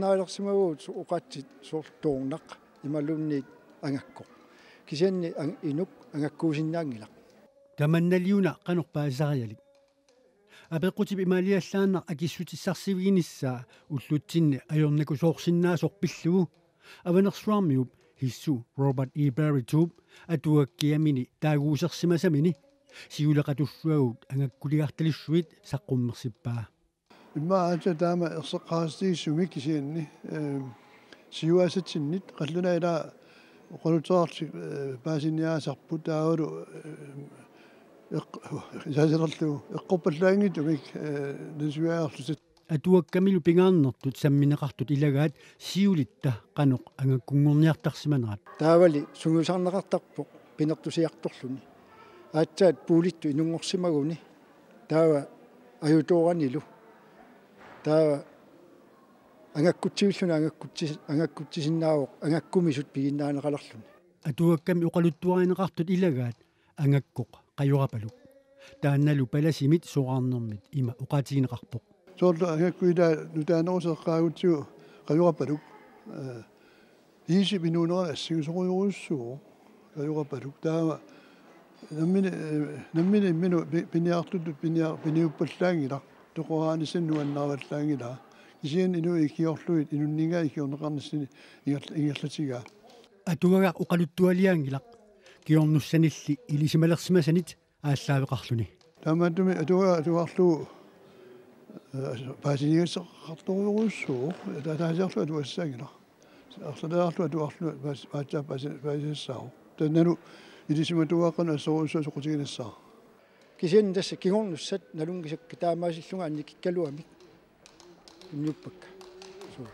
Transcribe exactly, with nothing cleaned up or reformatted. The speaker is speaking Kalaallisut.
Naalersimavagut oqaatsit soorlu toornaq imaluunniit angakkoq. Kisianni ang-, inuk angakkuusinnaanngilaq. Tamannaliuna qanoq paasisarialik. Apeqqutip imaaliallaannaq akissutissarsiviginissaa ullutsinni ajornakusoorsinnaasoq pillugu. Avanersuarmiup hissu Robert E. Barrettup atuakkiamini taaguusersimasamini siuleqatussuagut angakkuliartalissuit saqqummersippaa. Immaqa aatsaat taama erseqqaartigissummik kisianni, eh, siuaasatsinnit qallunaat ilaa oqaluttuartik, eh, paasiniaasarput taavalu, eh, eq-, isaasalerlugu eqqorpallaanngitsumik, eh, nasuiaarlutik. Atuakkamilu pingaarnertut sammineqartut ilagaat siulitta qanoq angakkunngorniartarsimanerat. Taavali sungiusarneqartarpoq pinertusiartorluni. Aatsaat puulittut inunngorsimaguni taava ajutooranilu. Taava angakkutsivilluni angakkutsi-, angakkutsisinnaavoq angakkumisut piginnaaneqalerluni. Atuakkami oqaluttuarineqartut ilagaat angakkoq qajorapaluk. Taannalu palasimit soraarnermit ima oqaatigineqarpoq. Soorlu angakkuit ilaa nutaaneruseqqaagutsigu qajorapaluk. Eh, iisip inuunerani assigisorujussuuvoq qajorapaluk. Taava nammineq, eh, nammineq imminut pi-, piniartutut pinia-, piniuppallaanngilaq. Toqoraanissannut nuannaavallaanngilaq. Kisianni inuit ikiorlugit inunninngaanniit ikiorneqarnissani ingerl-, ingerlatigaa. Atuagaq oqaluttualiaanngilaq. Kingornussanilli ilisimalersimasanit aallaaveqarluni. Taamaattumik atuagaq atuarlugu, eh, paasiniagassaqartorujussuuvoq, ta-, taasiarlugu atuassaanngilaq. Arlaleriarlugu atuarlugu paas-, paatsaap paasi-, paasisassaavoq. Taannalu ilisimatuugaaqqanut assorujussuaq soqutiginassaaq. Kisianni tassa kingornussat nalunngisakka taamaasillunga annikikkaluamik. Unnuppakka. Suu.